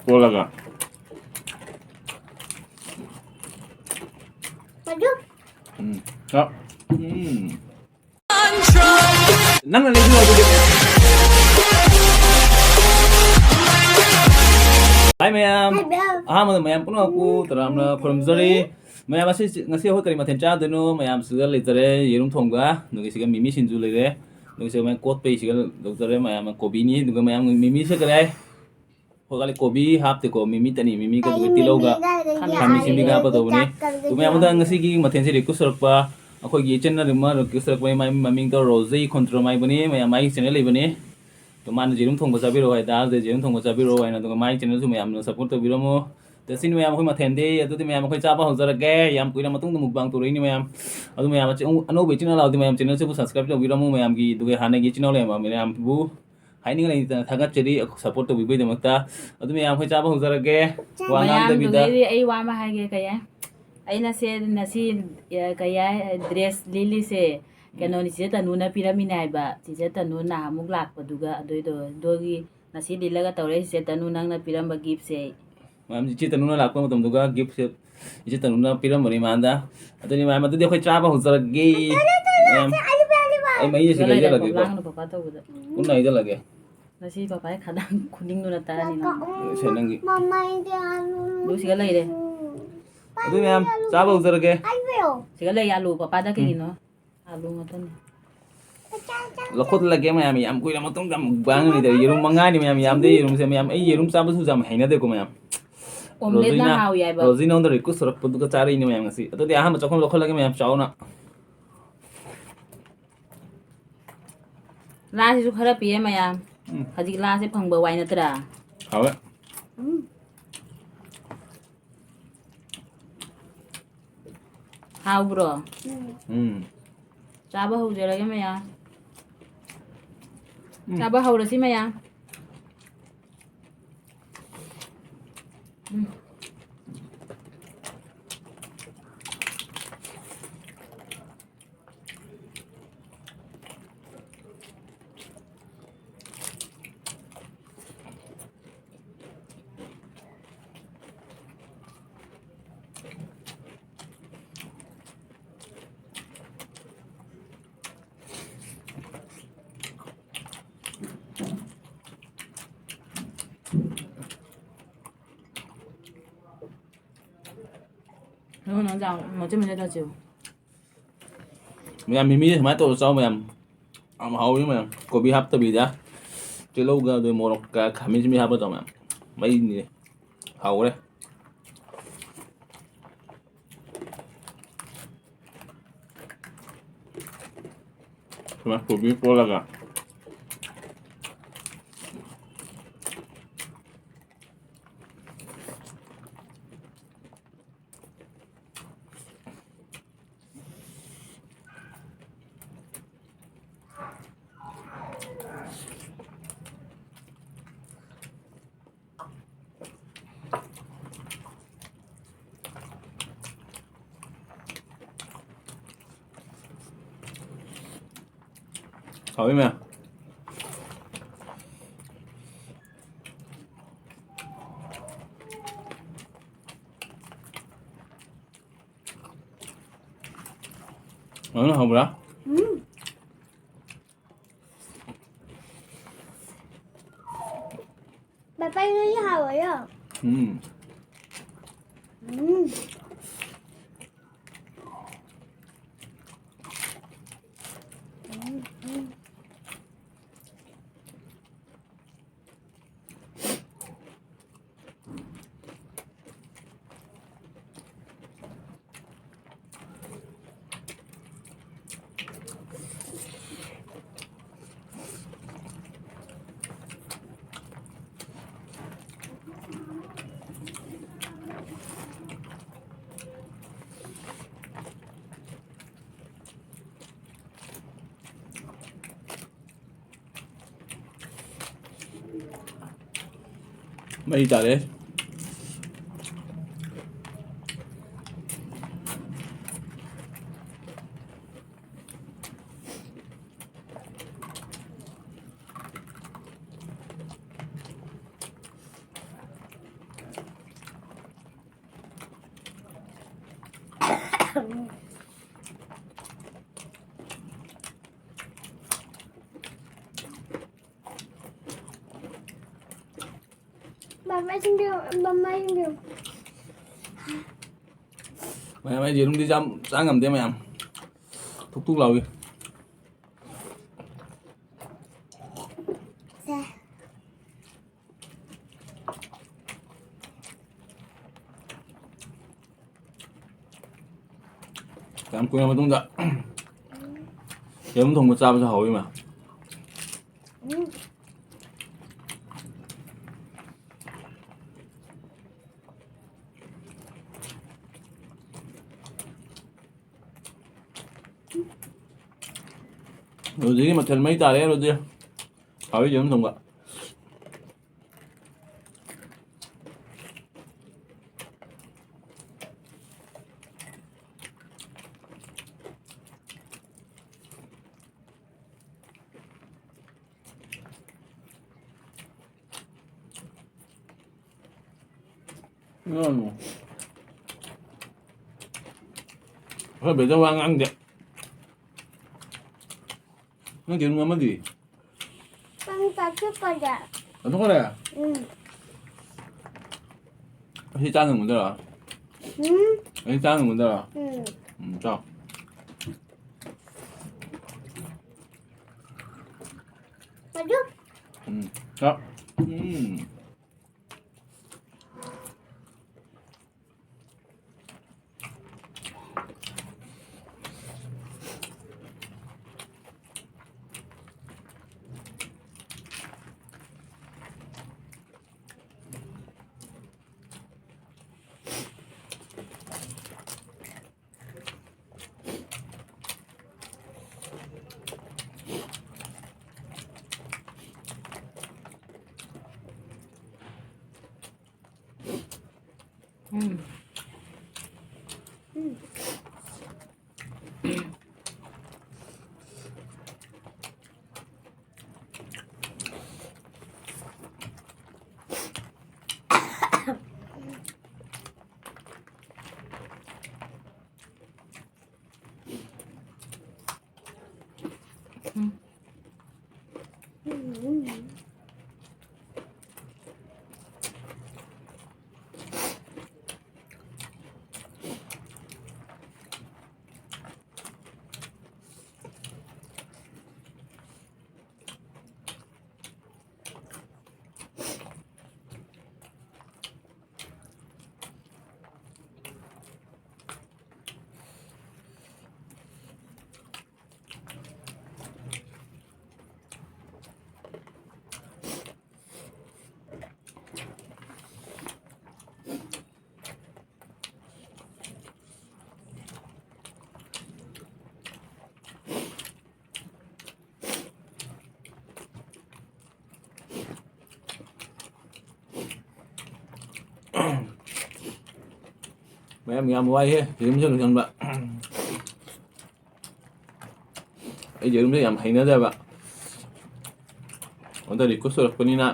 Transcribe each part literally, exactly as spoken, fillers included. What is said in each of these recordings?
ꯀꯣꯠꯂꯒ꯫ ꯎꯝ꯫ ꯆꯥ-, ꯎꯝ꯫ ꯅꯪꯅ ꯂꯩꯕꯤꯌꯨ ꯑꯗꯨꯗꯤ꯫ ꯍꯥꯏ ꯃꯌꯥꯝ꯫ ꯍꯥꯏ ꯃꯌꯥꯝ꯫ ꯑꯍꯥꯟꯕꯗ ꯃꯌꯥꯝ ꯄꯨꯝꯅꯃꯛꯄꯨ ꯇꯔꯥꯝꯅ ꯈꯨꯔꯨꯝꯖꯔꯤ꯫ ꯃꯌꯥꯝ ꯑꯁꯤ ꯉꯁꯤ ꯑꯩꯈꯣꯏ ꯀꯔꯤ ꯃꯊꯦꯜ ꯆꯥꯗꯣꯏꯅꯣ? ꯃꯌꯥꯝ ꯁꯤꯗ ꯂꯩꯖꯔꯦ, ꯌꯦꯔꯨꯝ ꯊꯣꯡꯕ, ꯑꯗꯨꯒ ꯁꯤꯒ ꯃꯤꯃꯤ ꯁꯤꯡꯖꯨ ꯂꯩꯔꯦ, ꯑꯗꯨꯒ ꯁꯤꯒ ꯃꯌꯥꯝ ꯀꯣꯠꯄꯩ ꯁꯤꯒ ꯇꯧꯖꯔꯦ, ꯃꯌꯥꯝ ꯀꯣꯕꯤꯅꯤ, ꯑꯗꯨꯒ ꯃꯌꯥꯝ ꯃꯤꯃꯤꯁꯦ ꯀꯔꯤ ꯍꯥꯏ? ꯍꯣꯏ, ꯀꯣꯕꯤ ꯍꯥꯞꯇꯦꯀꯣ, ꯃꯤꯃꯤ ꯇꯅꯤ, ꯃꯤꯃꯤꯒ ꯑꯗꯨꯒ ꯇꯤꯜꯍꯧꯒ ꯈꯥꯃꯦꯟ ꯑꯁꯤꯟꯕꯤꯒ ꯍꯥꯞꯄ ꯇꯧꯕꯅꯤ꯫ ꯑꯗꯨ ꯃꯌꯥꯝꯗ ꯉꯁꯤꯒꯤ ꯃꯊꯦꯜꯁꯦ request ꯇꯧꯔꯛꯄ ꯑꯩꯈꯣꯏꯒꯤ ꯏꯆꯟꯅ ꯑꯃ request ꯇꯧꯔꯛꯄꯅꯤ, ꯃꯥꯏ ꯃꯃꯤꯡꯗꯣ ꯔꯣꯖꯤ ꯈꯣꯟꯗ꯭ꯔꯣꯝ ꯍꯥꯏꯕꯅꯤ, ꯃꯌꯥꯝ ꯃꯥꯒꯤ channel ꯂꯩꯕꯅꯤ꯫ ꯑꯗꯣ ꯃꯥꯅ ꯌꯦꯔꯨꯝ ꯊꯣꯡꯕ ꯆꯥꯕꯤꯔꯛꯑꯣ ꯍꯥꯏ ꯇꯥꯔꯗꯤ ꯌꯦꯔꯨꯝ ꯊꯣꯡꯕ ꯆꯥꯕꯤꯔꯛꯑꯣ ꯍꯥꯏꯅ, ꯑꯗꯨꯒ ꯃꯥꯒꯤ channelꯁꯨ ꯃꯌꯥꯝꯅ support ꯇꯧꯕꯤꯔꯝꯃꯣ꯫ ꯇꯁꯤꯅ ꯃꯌꯥꯝ ꯑꯩꯈꯣꯏ ꯃꯊꯦꯜꯗꯤ ꯑꯗꯨꯗꯤ ꯃꯌꯥꯝ ꯑꯩꯈꯣꯏ ꯆꯥꯕ ꯍꯧꯖꯔꯒꯦ꯫ ꯌꯥꯝ ꯀꯨꯏꯔ ꯃꯇꯨꯡꯗ mukbang ꯇꯧꯔꯛꯏꯅꯤ ꯃꯌꯥꯝ꯫ ꯑꯗꯨ ꯃꯌꯥꯝ ꯑꯁꯤ ꯑꯅꯧꯕ ꯏꯆꯤꯟ ꯏꯅꯥꯎꯗꯤ ꯃꯌꯥꯝ channelꯁꯤꯕꯨ subscribe ꯇꯧꯕꯤꯔꯝꯃꯣ ꯃꯌꯥꯝꯒꯤ, ꯑꯗꯨꯒ ꯍꯥꯟꯅꯒꯤ ꯏꯆꯤꯟ ꯏꯅꯥꯎ ꯂꯩꯔꯝꯕ ꯃꯌꯥꯝꯕꯨ ꯍꯥꯏꯅꯤꯡꯉꯥꯏ ꯂꯩꯇꯅ ꯊꯥꯒꯠꯆꯔꯤ, support ꯇꯧꯕꯤꯕꯒꯤꯗꯃꯛꯇ꯫ ꯑꯗꯨ ꯃꯌꯥꯝ ꯑꯩꯈꯣꯏ ꯆꯥꯕ ꯍꯧꯖꯔꯒꯦ꯫ ꯋꯥ ꯉꯥꯡꯗꯕꯤꯗ꯫ ꯃꯌꯥꯝꯗꯨꯗꯩꯗꯤ ꯑꯩ ꯋꯥ ꯑꯃ ꯍꯥꯏꯒꯦ, ꯀꯩ ꯍꯥꯏ? ꯑꯩꯅ ꯁꯦ ꯉꯁꯤ, ꯑ, ꯀꯩ ꯍꯥꯏ, dress ꯂꯤꯠꯂꯤꯁꯦ, ꯎꯝ꯫ ꯀꯩꯅꯣꯅꯤ, ꯆꯤꯆꯦ ꯇꯅꯨꯅ ꯄꯤꯔꯝꯃꯤꯅꯦ ꯍꯥꯏꯕ꯫ ꯆꯤꯆꯦ ꯇꯅꯨ ꯅꯍꯥꯟꯃꯨꯛ ꯂꯥꯛꯄꯗꯨꯒ ꯑꯗꯨꯏꯗꯣ, ꯑꯗꯨꯒꯤ ꯉꯁꯤ ꯂꯤꯠꯂꯒ ꯇꯧꯔꯛꯏ, ꯆꯤꯆꯦ ꯇꯅꯨ ꯅꯪꯅ ꯄꯤꯔꯝꯕ giftꯁꯦ꯫ ꯃꯌꯥꯝ ꯏꯆꯦ ꯇꯅꯨꯅ ꯂꯥꯛꯄ ꯃꯇꯝꯗꯨꯒ giftꯁꯦ ꯏꯆꯦ ꯇꯅꯨꯅ ꯄꯤꯔꯝꯕꯅꯤ ꯃꯥꯟꯗ꯫ ꯑꯗꯨꯅꯤ ꯃꯌꯥꯝ, ꯑꯗꯨꯗꯤ ꯑꯩꯈꯣꯏ ꯆꯥꯕ ꯍꯧꯖꯔꯒꯦ꯫ ꯃꯌꯥꯝ, ꯑꯩ ꯃꯍꯤꯁꯦ ꯁꯤꯗ ꯂꯩꯔꯦ, ꯍꯩꯖꯤꯜꯂꯒꯦꯀꯣ꯫ ꯂꯥꯡꯒꯅꯨ, ꯄꯄꯥ ꯇꯧꯕꯗ꯫ ꯄꯨꯟꯅ ꯍꯩꯖꯤꯜꯂꯒꯦ꯫ ꯉꯁꯤ ꯄꯄꯥꯒꯤ ꯈꯗꯥꯡ ꯈꯨꯅꯤꯡꯗꯨꯅ ꯇꯥꯔꯅꯤ ꯅꯪ꯫ ꯁꯦ, ꯅꯪꯒꯤ꯫ ꯃꯃꯥꯏꯗꯤ ꯑꯂꯨ꯫ ꯑꯗꯨ ꯁꯤꯒ ꯂꯩꯔꯦ꯫ ꯑꯗꯨ ꯃꯌꯥꯝ ꯆꯥꯕ ꯍꯧꯖꯔꯒꯦ꯫ ꯁꯤꯒ ꯂꯩ ꯑꯂꯨ ꯄꯄꯥꯗ ꯀꯩꯒꯤꯅꯣ? ꯑꯂꯨ ꯉꯥꯛꯇꯅꯤ꯫ ꯂꯧꯈꯠꯂꯒꯦ ꯃꯌꯥꯝ, ꯌꯥꯝ ꯀꯨꯏꯔ ꯃꯇꯨꯡꯗ mukbang ꯂꯩꯗ꯫ ꯌꯦꯔꯨꯝ ꯃꯉꯥꯅꯤ ꯃꯌꯥꯝ, ꯌꯥꯝꯗꯦ ꯌꯦꯔꯨꯝꯁꯦ ꯃꯌꯥꯝ꯫ ꯑꯩ ꯌꯦꯔꯨꯝ ꯆꯥꯕꯁꯨ ꯌꯥꯝ ꯍꯩꯅꯗꯦꯀꯣ ꯃꯌꯥꯝ꯫ Omelette ꯅ ꯔꯣꯖꯤꯅ, ꯍꯥꯎꯏ ꯍꯥꯏꯕ꯫ ꯔꯣꯖꯤꯅ ꯑꯩꯉꯣꯟꯗ request ꯇꯧꯔꯛꯄꯗꯨꯒ ꯆꯥꯔꯛꯏꯅꯦ ꯃꯌꯥꯝ ꯉꯁꯤ꯫ ꯑꯗꯨꯗꯤ ꯑꯍꯥꯟꯕ ꯆꯥꯛꯈꯨꯝ ꯂꯧꯈꯠꯂꯒꯦ ꯃꯌꯥꯝ, ꯆꯥꯎꯅ꯫ ꯂꯥꯁꯤꯁꯨ ꯈꯔ ꯄꯤꯌꯦ ꯃꯌꯥꯝ꯫ ꯎꯝ꯫ ꯍꯧꯖꯤꯛ ꯂꯥꯁꯦ ꯐꯪꯕ ꯋꯥꯏ ꯅꯠꯇ꯭ꯔꯥ? ꯍꯥꯎꯋꯦ꯫ ꯎꯝ꯫ ꯍꯥꯎꯕ꯭ꯔꯣ? ꯎꯝ꯫ ꯆꯥꯕ ꯍꯧꯖꯔꯒꯦ ꯃꯌꯥꯝ꯫ ꯎꯝ꯫ ꯆꯥꯕ ꯍꯧꯔꯁꯤ ꯃꯌꯥꯝ꯫ ꯎꯝ꯫ ꯅꯪ ꯅꯪ ꯆꯥꯎ, ꯃꯆꯦꯠ ꯃꯆꯦꯠ ꯇꯧꯔ ꯆꯦꯎ꯫ ꯃꯌꯥꯝ, ꯃꯤꯃꯤꯁꯦ ꯁꯨꯃꯥꯏꯅ ꯇꯧꯔ ꯆꯥꯎ, ꯃꯌꯥꯝ꯫ ꯌꯥꯝ ꯍꯥꯎꯋꯤ, ꯃꯌꯥꯝ꯫ ꯀꯣꯕꯤ ꯍꯥꯞꯇꯕꯤꯗ ꯇꯤꯜꯍꯧꯒ ꯑꯗꯨ ꯃꯣꯔꯣꯛꯀ ꯈꯥꯃꯦꯟ ꯑꯁꯤꯟꯕꯤ ꯍꯥꯞꯄ ꯇꯧ, ꯃꯌꯥꯝ꯫ ꯃꯩꯅꯤꯅꯦ꯫ ꯍꯥꯎꯈ꯭ꯔꯦ꯫ ꯁꯨꯃꯥꯏꯅ ꯀꯣꯕꯤ ꯀꯣꯠꯂꯒ꯫ ꯍꯥꯎꯋꯤ ꯃꯌꯥꯝ꯫ ꯐꯖꯅ ꯍꯧꯕ꯭ꯔꯥ? ꯎꯝ꯫ ꯄꯥꯄꯥ, ꯅꯣꯏꯒꯤ ꯍꯥꯎꯋꯦꯌꯣ꯫ ꯎꯝ꯫ ꯎꯝ꯫ ꯎꯝ, ꯎꯝ꯫ ꯃꯩ ꯇꯥꯔꯦ꯫ ꯕꯥ, ꯃꯩ ꯆꯤꯡꯕꯤꯌꯨ, ꯕꯥ, ꯃꯩ ꯆꯤꯡꯕꯤꯌꯨ꯫ ꯃꯌꯥꯝ, ꯑꯩ ꯌꯦꯔꯨꯝꯗꯤ ꯆꯥ-, ꯆꯥ ꯉꯝꯗꯦ ꯃꯌꯥꯝ꯫ ꯊꯨꯛ ꯊꯨꯛ ꯂꯥꯎꯏ꯫ ꯁꯦ꯫ ꯌꯥꯝ ꯀꯨꯏꯔ ꯃꯇꯨꯡꯗ ꯌꯦꯔꯨꯝ ꯊꯣꯡꯕ ꯆꯥꯕꯁꯨ ꯍꯥꯎꯋꯤ ꯃꯌꯥꯝ꯫ ꯎꯝ꯫ ꯑꯗꯨꯗꯒꯤ ꯃꯊꯦꯜ ꯃꯩ ꯇꯥꯔꯦ ꯑꯗꯨꯗꯤ꯫ ꯍꯥꯎꯋꯤ ꯌꯦꯔꯨꯝ ꯊꯣꯡꯕ꯫ ꯎꯝ꯫ ꯑꯩꯈꯣꯏ ꯕꯦꯗ ꯋꯥ ꯉꯥꯡꯗꯦ꯫ ꯅꯪ ꯌꯦꯔꯨꯝ ꯑꯃꯗꯤ? ꯅꯪ ꯆꯥꯊꯣꯛꯈ꯭ꯔꯦ꯫ ꯆꯥꯊꯣꯛꯈ꯭ꯔꯦ? ꯎꯝ꯫ ꯑꯁꯤ ꯆꯥ ꯉꯝꯒꯗ꯭ꯔꯣ? ꯎꯝ꯫ ꯑꯁꯤ ꯆꯥ ꯉꯝꯒꯗ꯭ꯔꯣ? ꯎꯝ꯫ ꯎꯝ, ꯆꯥꯎ꯫ ꯆꯥꯊꯣꯛ꯫ ꯎꯝ, ꯆꯥꯎ꯫ ꯎꯝ꯫ ꯎꯝ꯫ ꯃꯌꯥꯝ ꯌꯥꯝ ꯋꯥꯏꯍꯦ ꯌꯨꯝꯁꯦ ꯂꯣꯏꯁꯤꯟꯕ꯫ ꯑꯩ ꯌꯦꯔꯨꯝꯁꯦ ꯌꯥꯝ ꯍꯩꯅꯗꯕ꯫ ꯑꯗ ꯔꯤꯀ꯭ꯋꯦꯁ ꯇꯧꯔꯛꯄꯅꯤꯅ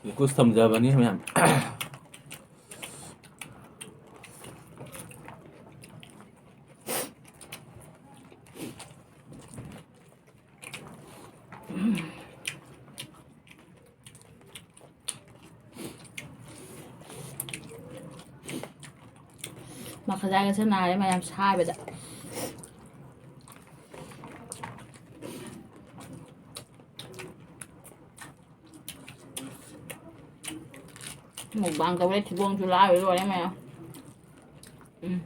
ꯔꯤꯀ꯭ꯋꯦꯁ ꯊꯝꯖꯕꯅꯤ ꯃꯌꯥꯝ꯫ ꯃꯈꯥꯖꯥꯏꯒꯁꯦ ꯅꯥꯔꯦ ꯃꯌꯥꯝ ꯁꯥꯏꯕꯗ꯫ ꯃꯨꯛꯕꯥꯡ ꯇꯧꯔꯦ, ꯊꯤꯕꯣꯡꯁꯨ ꯂꯥꯎꯔꯦ, ꯂꯣꯏꯔꯦ ꯃꯌꯥꯝ꯫ ꯎꯝ꯫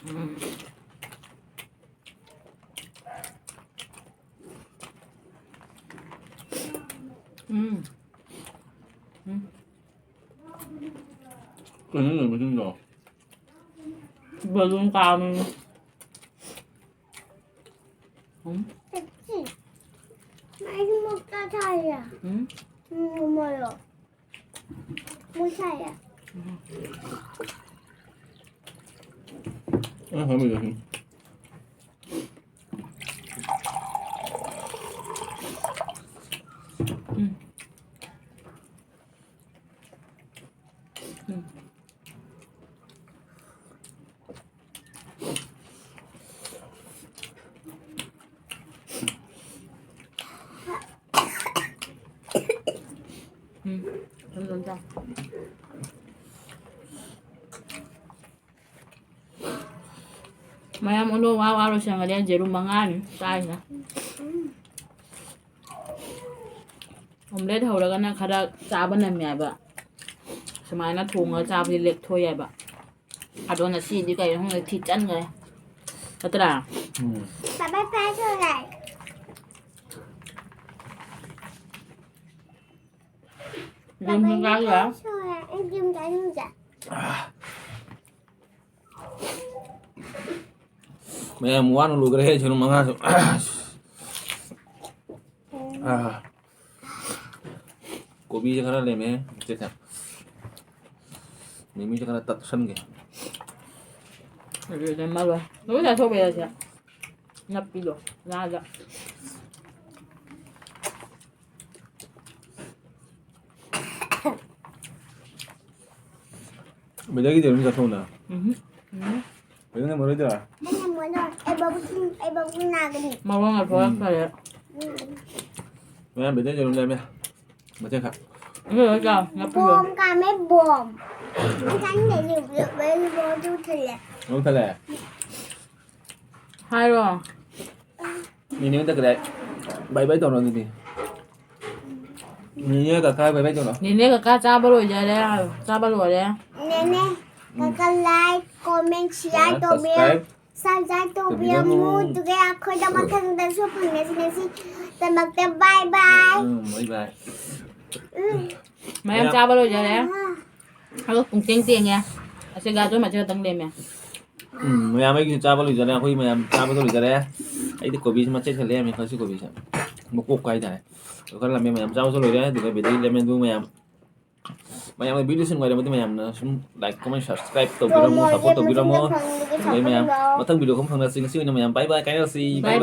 ꯎꯝ꯫ ꯎꯝ꯫ ꯎꯝ꯫ ꯀꯩꯅꯣ ꯅꯣꯏ ꯃꯆꯤꯟꯗꯣ? ꯕꯂꯨꯟ ꯀꯥꯕꯅꯤ꯫ ꯎꯝ꯫ ꯆꯠꯁꯤ꯫ ꯃꯩ ꯃꯨꯠꯇ ꯊꯥꯏꯌꯦ꯫ ꯎꯝ꯫ ꯎꯝ, ꯃꯣꯔꯣꯛ꯫ ꯃꯨꯠ ꯊꯥꯏꯌꯦ꯫ ꯑ, ꯍꯥꯞꯄꯤꯔꯣ ꯁꯤ꯫ ꯎꯝ꯫ ꯎꯝ꯫ ꯑꯗꯨꯝ ꯆꯥꯎ꯫ ꯃꯌꯥꯝ ꯑꯣꯟꯂꯣ ꯋꯥ ꯋꯥ ꯂꯣꯏꯁꯟꯒꯗꯤ ꯖꯦꯔꯨꯝ ꯃꯉꯥꯅꯤ ꯆꯥꯔꯤꯁꯦ꯫ ꯑꯣꯝꯂꯦꯠ ꯍꯧꯔꯒꯅ ꯈꯔ ꯆꯥꯕ ꯅꯝꯃꯦ ꯍꯥꯏꯕ꯫ ꯁꯨꯃꯥꯏꯅ ꯊꯣꯡꯉꯒ ꯆꯥꯕꯗꯤ ꯂꯦꯛꯊꯣꯛꯑꯦ ꯍꯥꯏꯕ꯫ ꯑꯗꯣ ꯉꯁꯤꯗꯤ ꯀꯩꯅꯣ ꯈꯪꯗꯦ ꯊꯤ ꯆꯟꯈ꯭ꯔꯦ꯫ ꯅꯠꯇ꯭ꯔꯥ? ꯎꯝ꯫ ꯄꯥꯄꯥ ꯐ꯭ꯔꯥꯏ ꯇꯧꯔꯦ꯫ ꯌꯦꯔꯨꯝꯁꯨ ꯆꯥꯈ꯭ꯔꯦ꯫ ꯄꯥꯄꯥ ꯐ꯭ꯔꯥꯏ ꯇꯧꯔꯦ꯫ ꯑꯩ ꯌꯦꯔꯨꯝ ꯆꯥꯅꯤꯡꯗꯦ꯫ ꯃꯌꯥꯝ ꯋꯥꯅ ꯂꯣꯏꯈ꯭ꯔꯦ ꯁꯤꯅ ꯃꯉꯥꯁꯨ꯫ ꯑꯥ꯫ ꯀꯣꯕꯤꯁꯦ ꯈꯔ ꯂꯦꯝꯃꯦ꯫ ꯃꯤꯃꯤꯁꯦ ꯈꯔ ꯇꯛꯁꯟꯒꯦ꯫ ꯑꯗꯨ ꯂꯦꯝꯃꯔꯣꯏ꯫ ꯂꯣꯏ ꯆꯥꯊꯣꯛꯄ ꯌꯥꯏꯁꯦ꯫ ꯅꯞꯄꯤꯗꯣ ꯉꯥꯗ꯫ ꯕꯦꯗꯥꯒꯤꯗꯤ ꯑꯗꯨꯝ ꯆꯠꯊꯣꯛꯅ꯫ ꯎꯝ꯫ ꯎꯝ꯫ ꯕꯦꯗꯥꯅ ꯃꯔꯣꯏꯗ꯫ ꯑꯩꯅ ꯃꯔꯣꯏ, ꯑꯩ ꯕꯕꯨꯁꯨ, ꯑꯩ ꯕꯕꯨꯁꯨ ꯅꯥꯒꯅꯤ꯫ ꯃꯔꯣꯏ ꯉꯥꯛꯊꯣꯛꯂꯛꯇꯔꯦ꯫ ꯎꯝ꯫ ꯃꯌꯥꯝ ꯕꯦꯗꯥꯒꯤ ꯑꯗꯨꯝ ꯂꯩꯔꯝꯃꯦ꯫ ꯃꯆꯦ ꯈꯥ꯫ ꯑꯗꯨ ꯂꯣꯏ ꯆꯥꯎ, ꯅꯞꯄꯤꯗꯣ꯫ Bomb ꯀꯥꯝꯃꯦ, bomb. ꯑꯩ ꯆꯥꯅꯤꯡꯗꯦ, ꯕꯦꯗꯥꯒꯤ ꯕꯣꯝꯗꯨ ꯊꯜꯂꯦ꯫ ꯑꯗꯨꯝ ꯊꯜꯂꯦ꯫ ꯍꯥꯏꯔꯣ꯫ ꯅꯦꯅꯦ ꯍꯣꯏꯗ ꯀꯗꯥꯏ? ꯕꯥꯏ ꯕꯥꯏ ꯇꯧꯔꯣ ꯑꯗꯨꯗꯤ꯫ ꯅꯦꯅꯦ ꯀꯀꯥ ꯕꯥꯏ ꯕꯥꯏ ꯇꯧꯔꯣ꯫ ꯅꯦꯅꯦ ꯀꯀꯥ ꯆꯥꯕ ꯂꯣꯏꯖꯔꯦ꯫ ꯆꯥꯕ ꯂꯣꯏꯔꯦ꯫ ꯅꯦꯅꯦ ꯎꯝ꯫ ꯀꯀꯥ like, comment, share ꯇꯧꯕꯤꯌꯨ꯫ Subscribe ꯇꯧꯕꯤꯔꯝꯃꯨ꯫ ꯑꯗꯨꯒ ꯑꯩꯈꯣꯏꯗ ꯃꯊꯪꯗꯁꯨ ꯐꯪꯅꯁꯤ꯫ ꯉꯁꯤꯗꯃꯛꯇ bye bye꯫ ꯎꯝ, bye bye꯫ ꯎꯝ꯫ ꯃꯌꯥꯝ ꯆꯥꯕ ꯂꯣꯏꯖꯔꯦ꯫ ꯑꯗꯣ ꯄꯨꯡꯇꯦꯡ ꯇꯦꯡꯉꯦ꯫ ꯑꯁꯤ ꯒꯥꯖꯔ ꯃꯆꯦꯠ ꯈꯛꯇꯪ ꯂꯦꯝꯃꯦ꯫ ꯎꯝ, ꯃꯌꯥꯝ ꯑꯩꯒꯤꯁꯨ ꯆꯥꯕ ꯂꯣꯏꯖꯔꯦ꯫ ꯑꯩꯈꯣꯏ ꯃꯌꯥꯝ ꯆꯥꯕꯗꯣ ꯂꯣꯏꯖꯔꯦ꯫ ꯑꯩꯗꯤ ꯀꯣꯕꯤꯁꯦ ꯃꯆꯦꯠ ꯈꯔ ꯂꯦꯝꯃꯦ, ꯈꯔꯁꯤ ꯀꯣꯕꯤꯁꯦ꯫ ꯃꯀꯣꯛꯀ ꯍꯥꯏꯇꯥꯔꯦ꯫ ꯑꯗꯨ ꯈꯔ ꯂꯦꯝꯃꯦ, ꯃꯌꯥꯝ ꯆꯥꯕꯁꯨ ꯂꯣꯏꯔꯦ꯫ ꯑꯗꯨꯒ ꯕꯦꯗꯤ ꯂꯦꯃꯟꯗꯨ ꯃꯌꯥꯝ, ꯃꯌꯥꯝꯅ video ꯁꯤ ꯅꯨꯡꯉꯥꯏꯔꯝꯃꯗꯤ ꯃꯌꯥꯝꯅ ꯁꯨꯝ like, comment, subscribe ꯇꯧꯕꯤꯔꯝꯃꯣ, support ꯇꯧꯕꯤꯔꯝꯃꯣ꯫ ꯑꯗꯨꯒ ꯃꯌꯥꯝ ꯃꯊꯪ video ꯑꯃ ꯐꯪꯅꯁꯤ꯫ ꯉꯁꯤ ꯑꯣꯏꯅ ꯃꯌꯥꯝ bye bye ꯀꯥꯏꯅꯔꯁꯤ꯫ Bye bye꯫